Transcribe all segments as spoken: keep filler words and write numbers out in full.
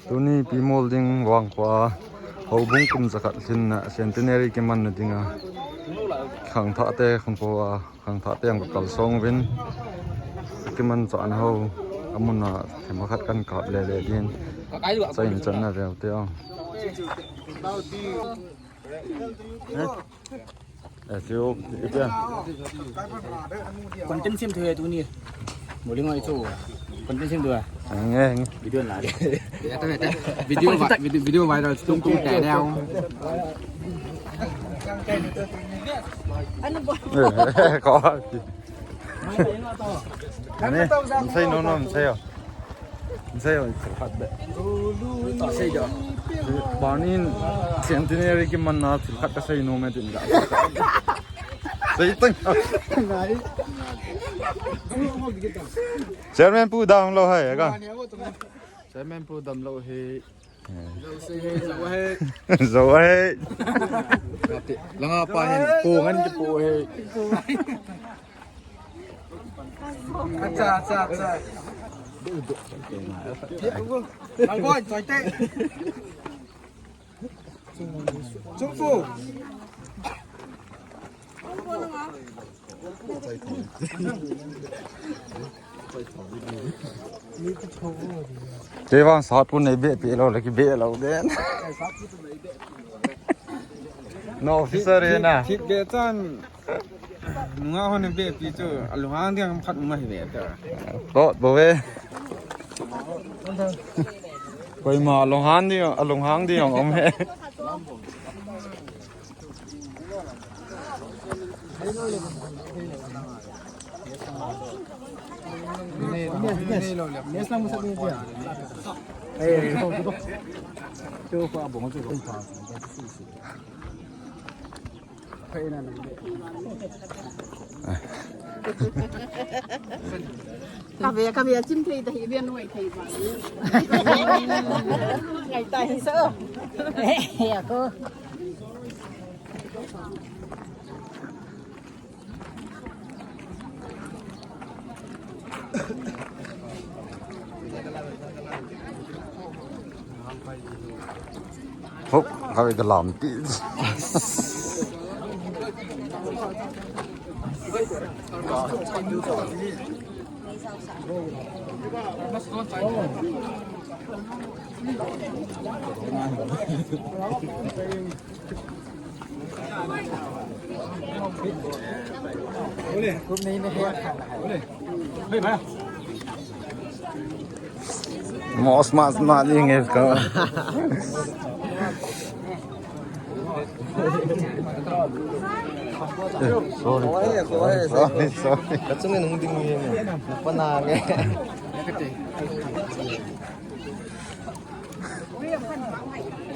Tuni Pi Molding Vangkho a houbung kum jakhat lhinna centenary kimanna dinga khangthah te khun po a khangthah te ang kalsong uvin kiman chahna ho amun a themkhat kan kap lele din chain channa veu te ang. Eh, sio, ipia. Content sem thei tuni. Molding a ichu. Content sem thei. Nge, nge. Video la. Video, video, video viral tung tung te deu. Ko. Ani, nsei no no, nsei yo. Nsei yo, nsei khat be. Bani centenary kimanna thil khat kasei nom e tin ga. Sei tang. Chairman pu damlou hai ga. Chairman pu damlou hi. Jou sei he, jou he. Jou he. Langa pa hin, pu ngan ki pu he. Acha, acha, acha. Ang boy, choi te. Chung pu. Te vang sat pu nei be pe lo le ki be lo den. No officer e na. Thik be chan. Nunga hon be pi chu alunghang ding khat ma hi be ta. Tot bo ve. Koima alunghang ding, alunghang ding om he. Kave, kave, chim thei ta hi, ve noi thei ba. Ngai ta hi sa. He, he, ako. Hop, kave ka lampi. Mos mas ma ding e ka. Sorry. Sorry, sorry. Kachunga nung ding ni. Panang e.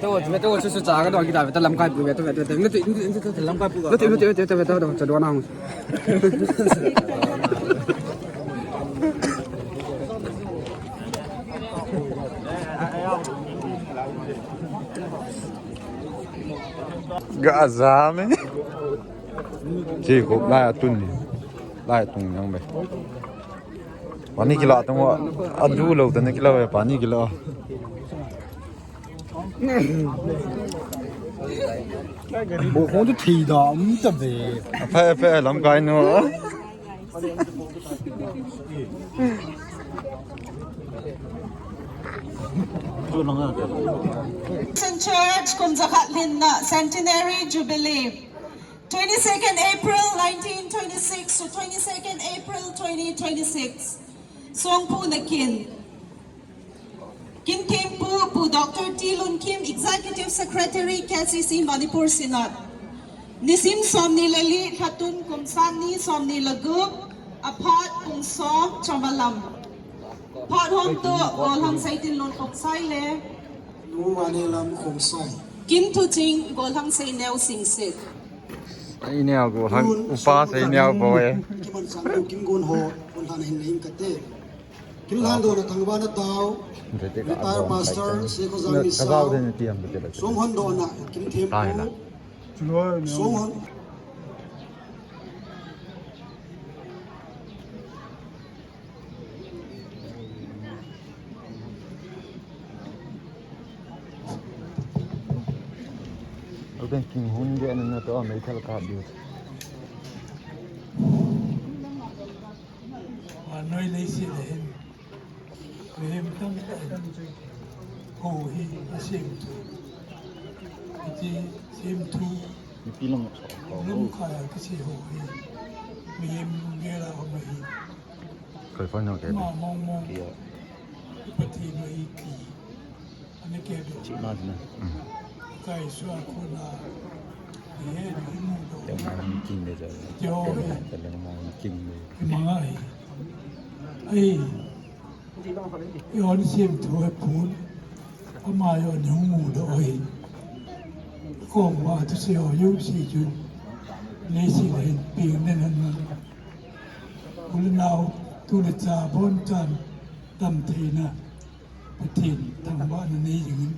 Ito, ito, ito, ito, ito, ito, ito, ito, lamkai pu, ito, ito, ito, ito, ito, lamkai pu. Ito, ito, ito, ito, ito, ito, ito, ito, ito. Gaza me. Chi ko lai atun ni. Lai tung yang be. Pani kilo tung wa. Adu lo tan kilo be pani kilo. Bo khong tu thei da um ta be. Phe phe lamkai no. Saint Church kum jakhat lhinna Centenary Jubilee. Twenty-second April nineteen twenty-six to twenty-second April twenty twenty-six. Songpu nakin. Kin thempu, Pu Doctor T Lunkim, Executive Secretary, K C C Manipur Synod. Nisim somni le li, lhatun kum sangni somni le gup, aphat kum som, chamalam. Phat hom to, Golhang Seitinlun Khongsai le. Nu Manilam Khongsai. Kin Thuching, Golhang Seineo Singsit. Ai neo Golhang upa Seineo boy. Kiman sang kin gon ho, gon han hin hin kate. Kin lhan do na thangba na tao. Retired pastor, Seko Zang ni sao. Song hon do na, kin thempu. Song hon. King hun dia na to mai thal ka diu. Vannoi leiset a hin mihem tamtah in hou hi asem thu. Hiche sem thu Mipi lam lam khat a kisei hou hi mihem gel a um ahi. Kai fai na ke. Ama mong mong. Kia. Pathen u ahi ti. Ana ke do. Chi ma na. Mm. Kai sua kona. Ye ni mu do. Yang ma king de ja. Yo. Yang ma king de. Manga hi. Ai. Eiho ni sem thu ahi pon. Ama eiho ni hung mu doh ahin. Kong va thusei ho jouse chu. Leiset a hin peng den hen lang. U le nao, tu le cha, abonchan damtheina Pathen thangvahna nei jingin,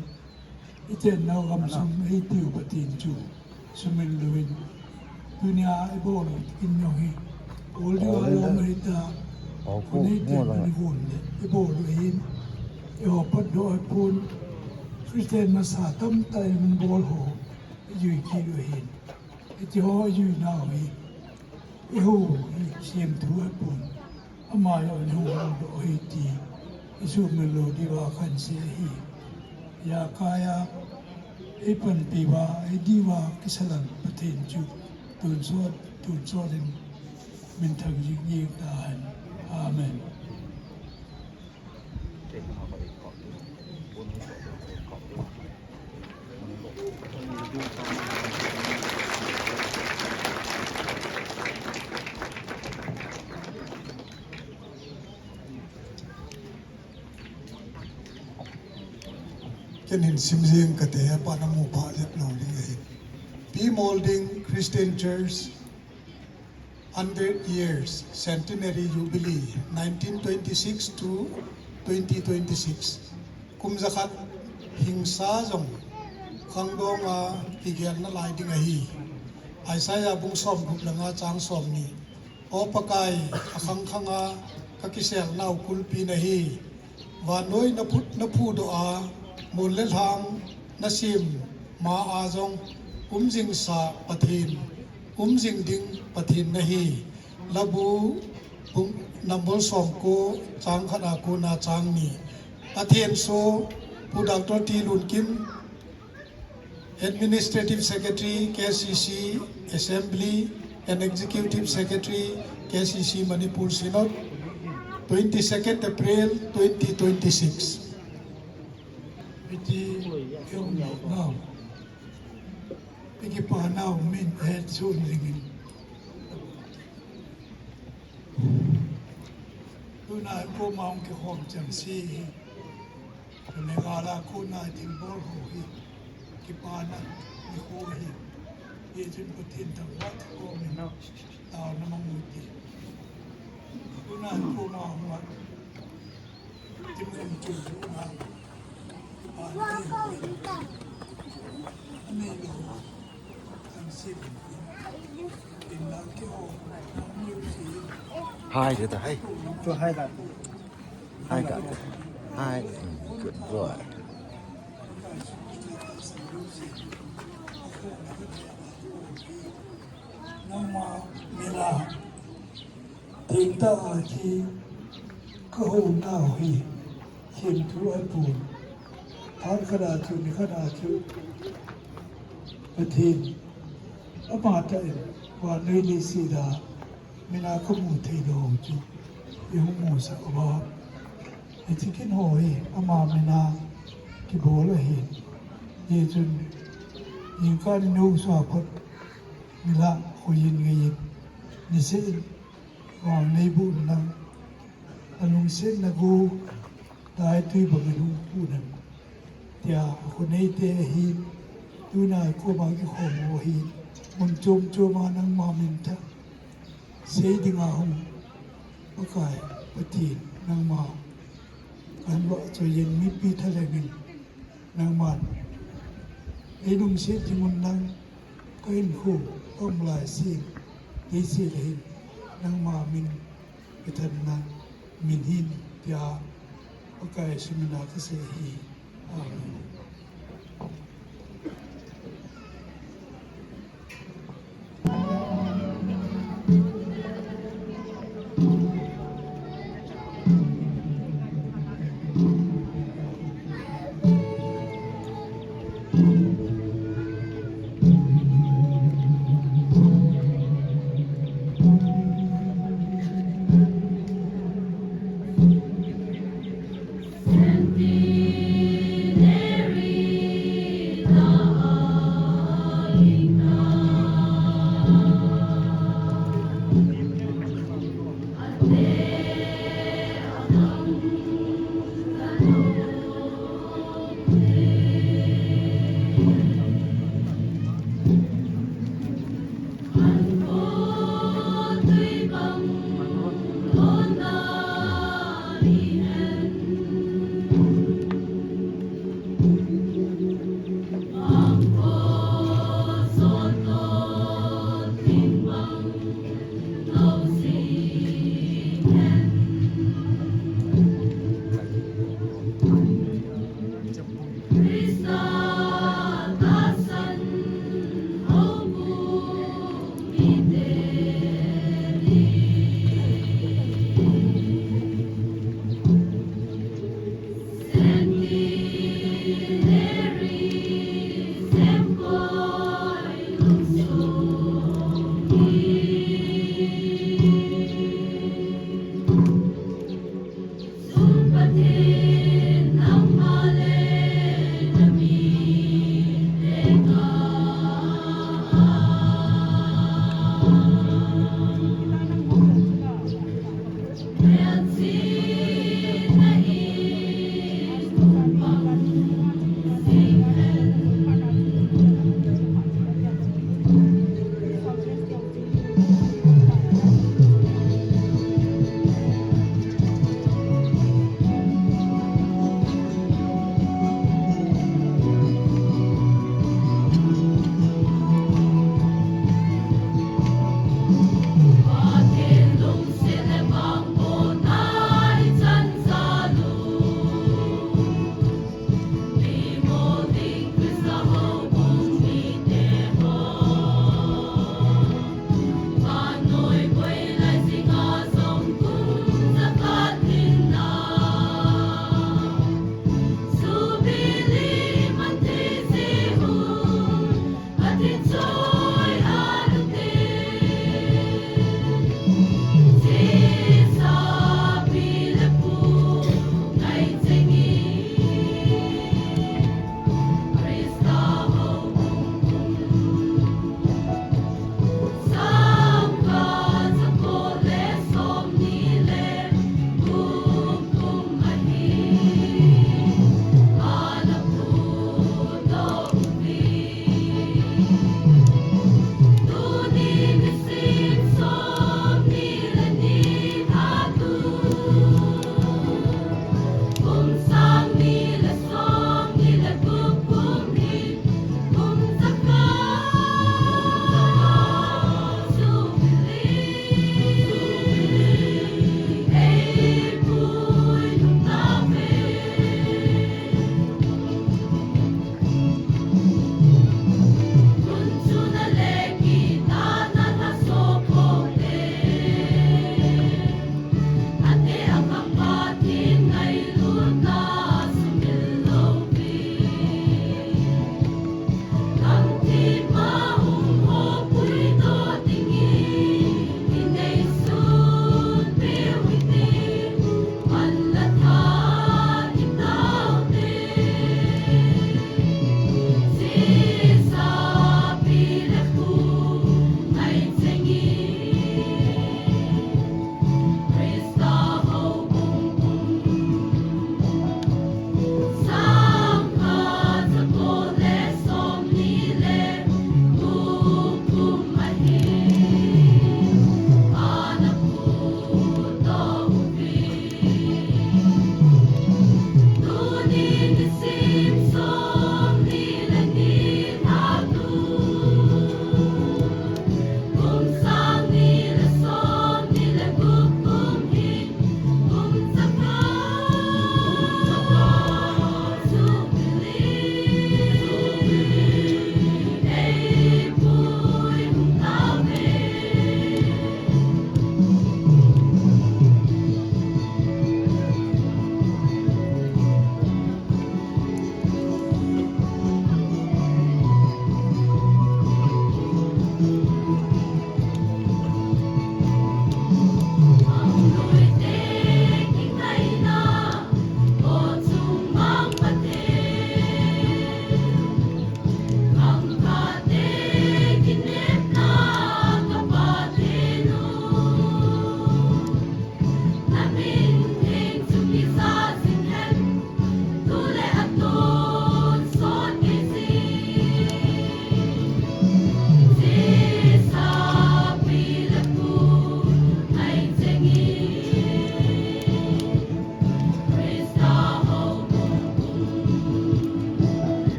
i chennau gamsung eipiu Pathen chu sumil louvin, tunia i bol u tikin jong hi, ol diu a lom ahi ta, khonei chenna ni gon le i bol u ahin, eiho patdoh ahi pon, Christian masa tamtah in bol ho i jui kit u ahin, hiche ho i juinau hi, eiho hi sem thu ahi pon. Ama eiho ni hung doh ahi ti i sumil lou diuva khan sei ahi. Ijakai a eipanpi uva, ei diuva kisalang Pathen chu tonsot, tonsot in minthang jing jing tahen. Amen. Ken hin sim jeng kate, pa na mu pha jep lou ding ahi. Pi Molding Christian Church, hundred years centenary jubilee, nineteen twenty-six to twenty twenty-six. Kum jakhat hingsa jong khangdong a kigelna lai ding ahi. Isaiah bung somgup le nga chang somni. O Pakai, akhang khang a kakiselnau kulpi nahi. Vannoi na phu, na phudoh a, mun le lhang na sem ma a jong, um jingsa Pathen, um jing ding Pathen nahi. Labu bung number somko, chang khat a kona chang ni. Athenso, Pu Doctor T Lunkim, Administrative Secretary, K C C Assembly, and Executive Secretary, K C C Manipur Synod, twenty-second April twenty twenty-six. Iti, yung now. Iti pa now, min, head, soon, ringin. Tuna, koma hung kikhom chengse hi. Tuni gal a kona thilbol ho hi. Kipana nikho hi. Hijeh chun Pathen thangvah kikhom in. Taona mang u hite. Tuna, koma hung a. Hi, Tata. Hi. To hi, Tata. Hi, Tata. Hi. Good boy. Nangma mina Thengtah a thi kahou nau hi, themthu ahipon. Phat khat a chu, ni khat a chu, Pathen, amatah in, vannoi leiset a, mina kamu thei lou chu, ihung musah uva. Hiche kin ho hi, ama mina kibol ahi. Hijeh chun, jingkah in nusah phot, nilhah, khoiyin, ngeiyin, niseh in, Vang neiboh un lang, nalungsetna go, daitwi bangin hung put un, tia akhoneite ahin, tuna koma kikhom u ahin, mun chom choma nangma min thah sei dinga hung, Pakai, Pathen, nangma, kanvahchoiyin mipi thalheng in, nangman eilungset jing un lang, kahinkho, kaum lai sem, leiset a hin, nangma min, kithanna min hin, tia, Pakai Jesu mina kasei ahi. Amen.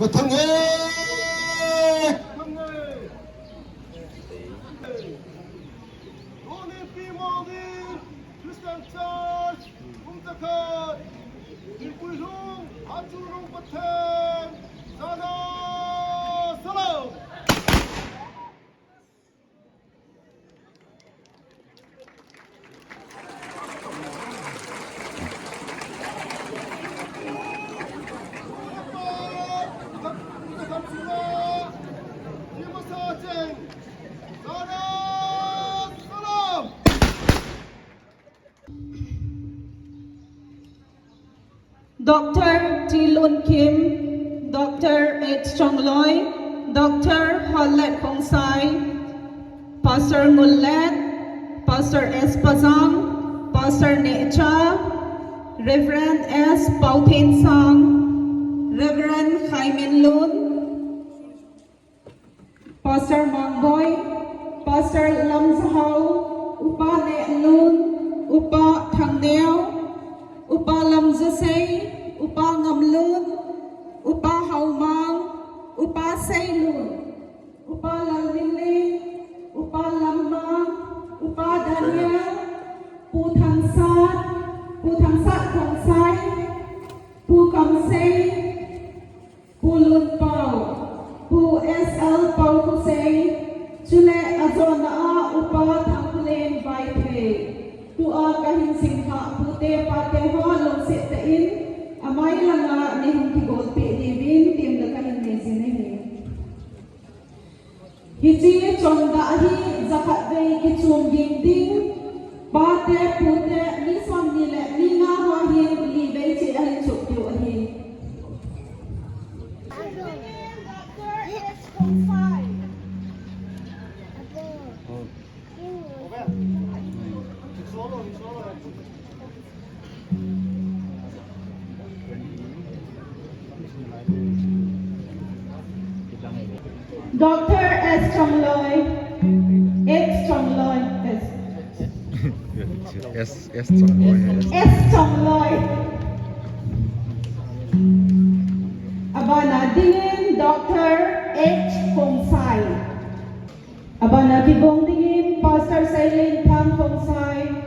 Ka thang e! Tuni Pi Mongin Christian Church, kum jakhat, Pi Puilhung, Hachulung Pathen, Sana Salam. Doctor T Lun Kim, Doctor H Chongloi, Doctor Hollet Khongsai, Pastor Ngullet, Pastor S Pazang, Pastor Nehcha, Reverend S Pauthen Sang, Reverend Khai Min Lun, Pastor Mangboi, Pastor Lamzahau, Upa Nehlun, Upa Thangneo, Upa Lamzasei, Upa Ngamlun, Upa Haumang, Upa Seilun, Upa Lalminlin, Upa Lammang, Upa Daniel, Pu Thangsat, Pu Thangsat Khongsai, Pu Kamsei, Pu Lunpau, Pu S L Pau Khosei, chule ajona a Upa Thangkhulen Vaiphei. Tua kahin singkhah pute pate ho lungset tah in, amai langa neihin kigolpeh diuvin temna kahin neijin ahi. Hiche chondah hi jakhat vei kichom ging ding, pate, pute, mi somni le mi nga ho hin li vei cheh ahin chop diu ahi. Doctor S Chongloi, X Chongloi, S. S, S Chongloi, S. S Chongloi. Abana dingin Doctor H Khongsai. Abana kigong dingin Pastor Sailen Thang Khongsai.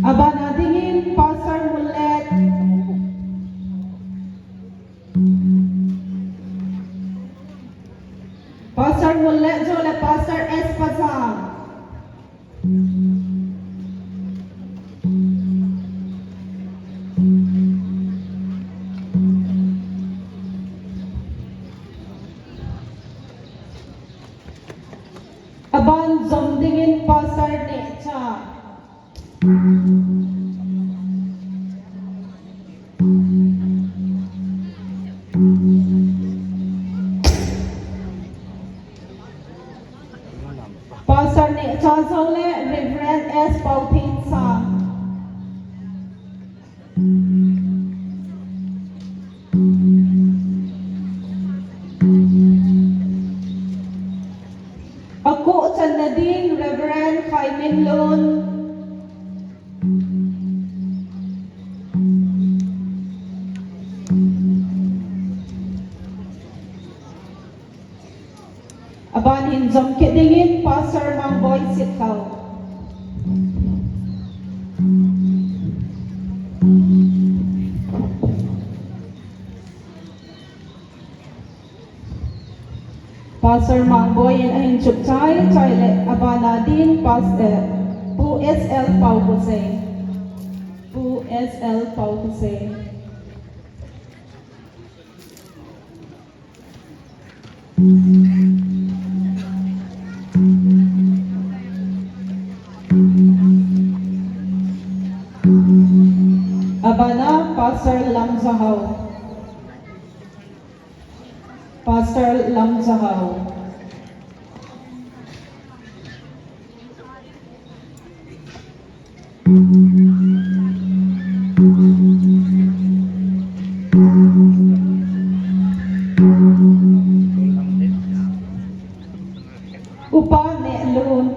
Abana dingin Pastor Mullet. Pastor Mullet jo le Pastor S Pazang. Aban jom dingin Pastor Nehcha. Pastor Nehcha jo le Reverend S Pauthen Sang. Akoh channa ding Reverend Khai Min Lun. Aban hin jom kit dingin Pastor Mangboi Sitkhao. Pastor Mangboi in ahin chop chai chai le abana din Pas-, eh, Pu S L Pau Khosei. Pu S L Pau Khosei. Abana Pastor Lamzahau. Pastor Lamzahau. Upa Nehlun.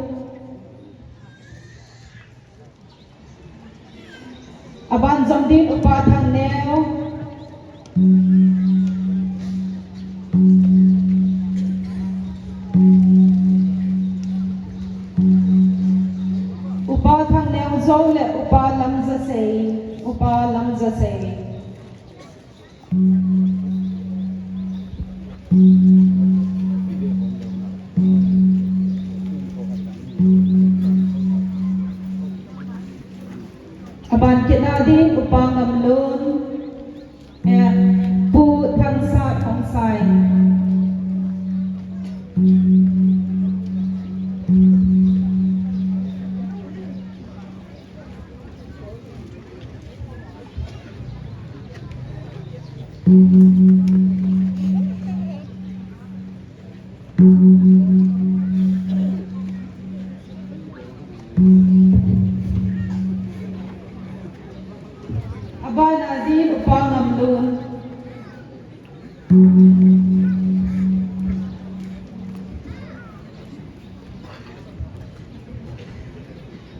Aban jom din Upa Thangneo. Upa Thangneo jo le Upa Abana din Upa Ngamlun.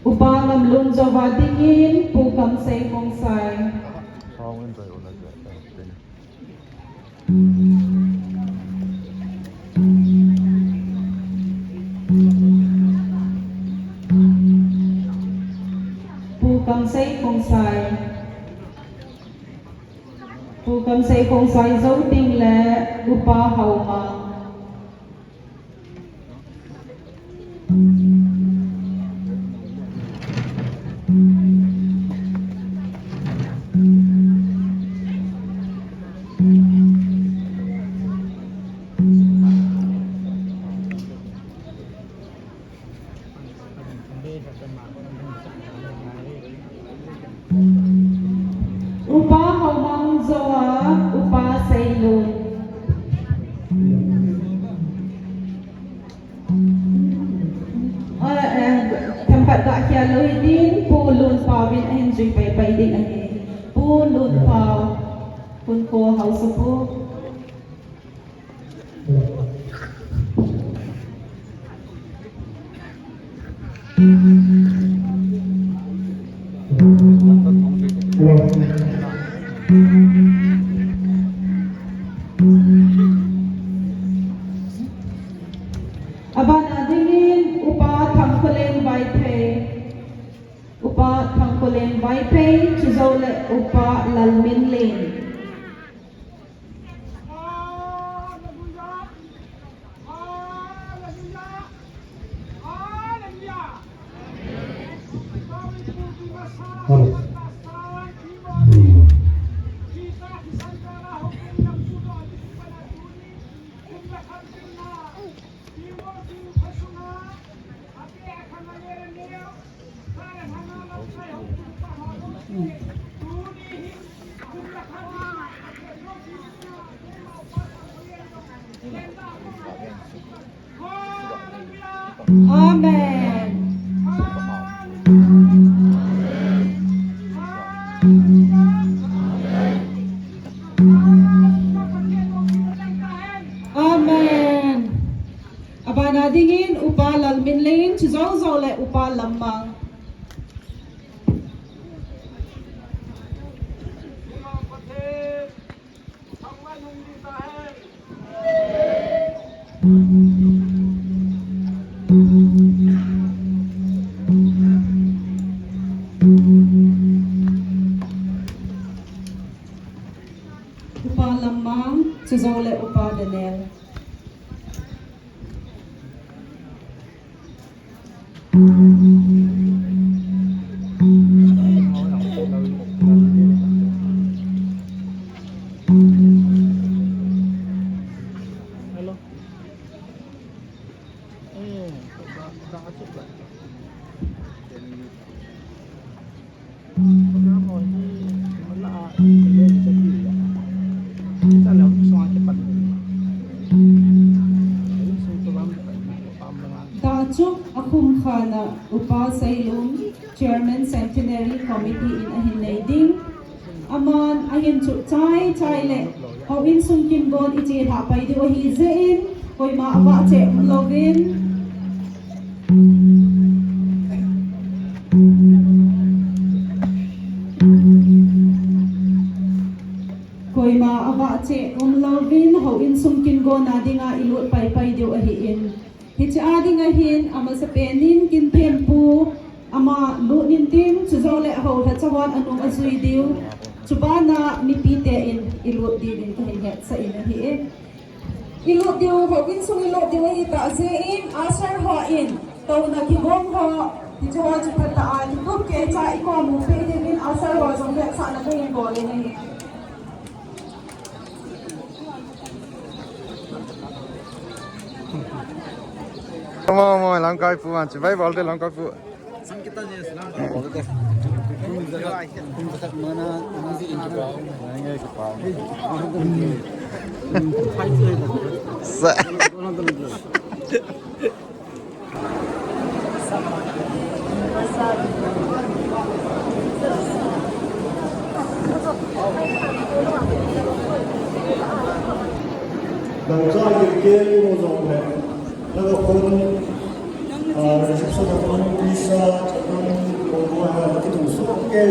Upa Ngamlun jouva dingin Pu Kamsei Khongsai. Pu Kamsei Khongsai. Pu Kamsei Khongsai jou teng le Upa Haomang. Upa Haomang jouva Upa Seilun. Ah, eh, themkhat ga khel lou hitin, Pu Lunpao vin ahin jui paipai ding ahi. Pu Lunpao, Hunkho Haosapu. Abana dingin Upa Thangkholen Vaiphei. Upa Thangkholen Vaiphei, chujou le Upa Lalminlen. Amen. Amen. Abana dingin Upa Lalminlen, chujou jou le Upa Lammang. Upa Lammang, chujou le Upa Daniel. Dachuk akhum khan a Upa Seilun, Chairman Centenary Committee in ahin nei ding. Aman ahin chuh chai chai le, houin sung kin gon i chelhah pai diu ahi jeh in, koima avahcheh umlouvin. Koima avahcheh umlouvin, houin sung kin gon a dinga i lut pai pai diu ahi in. Hiche a dinga hin, amasapen in kin thempu, ama lut in tin, chujou le ahou lhacha hon anung ajui diu. Chubana mipite in i lut diuvin kahin hetsah in ahi e. I lut diu, houin sung i lut diu ahi tah jeh in, usher ho in, touna kigong ho, hiche ho chu phatah a, kitup keicha i komu peh diuvin, usher ho jong hetsahna kahin bol in ahi. Mo, mo, lamkai pu, man, chibai bol te lamkai pu. Sa- Dangcha gilkel i mu jong le, laga phone, ah, reception a phone, pisa, chapang, kongkong, ah, kitung suh ke.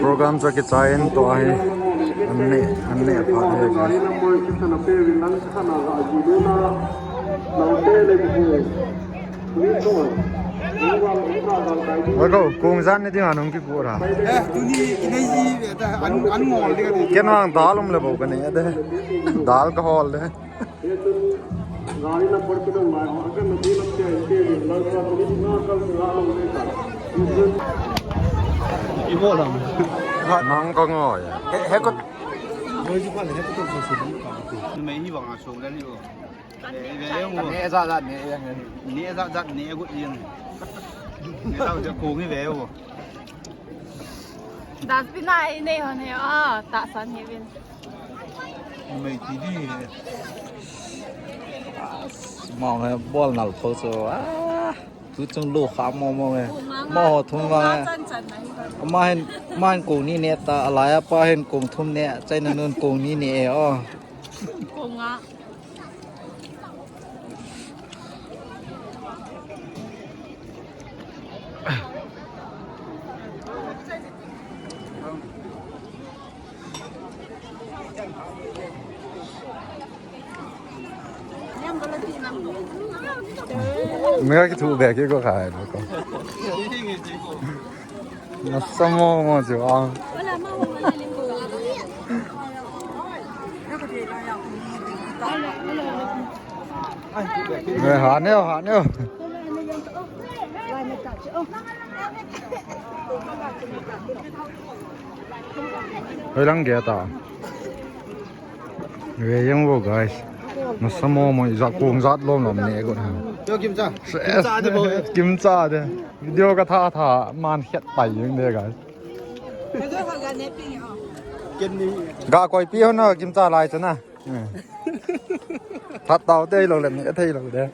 Program chu kichai in tua hi. An ne, an ne pha hi. Oi ko, kong jan ni ding anung ki pura. Eh, tuni inei ji ve ta, an, an ngol ding ati. Ken vang dal um le bou ka nei de. Dal ka hol de. Ibo lang. Nang ka ngoi. He, he ko. Ngoi ji pha le, he ko to so so. Mai hi vang a so le ni bo. Ve, ve, ve, ve. Ne za za ne yang. Ne za za ne gu yang. Ne za za ko ngi ve bo. Dustbin a inei hon he, ah, tahsan hi vin. Mai ti di he. Mong he bol nal pho so. Ah, tu chung lo kha mo mo he. Mo ho thum vang he. Chan chan na hi. Ama hin, ama hin kong ni ne ta, alai a pa hin kong thum ne, chai na nun kong ni ne e, oh. Kong nga. Mega ki thu be ki ko khai lo ko. Na samo mo jo a. Rồi, hả neo, hả neo. Hơi lăng ghê ta. Về yang vô, guys. Nó sao mò mò, giặc cuồng giặc lom lom nè, con hàng. Cho kiểm tra. Kiểm tra đi, bảo vệ. Kiểm tra đi. Video ka tha tha, man khét tay yang đi, guys. Kiểm đi. Ga koi pi hon na, kiểm tra lại cho na. Ừ. Thật tao tê lo lem, tê lo đấy.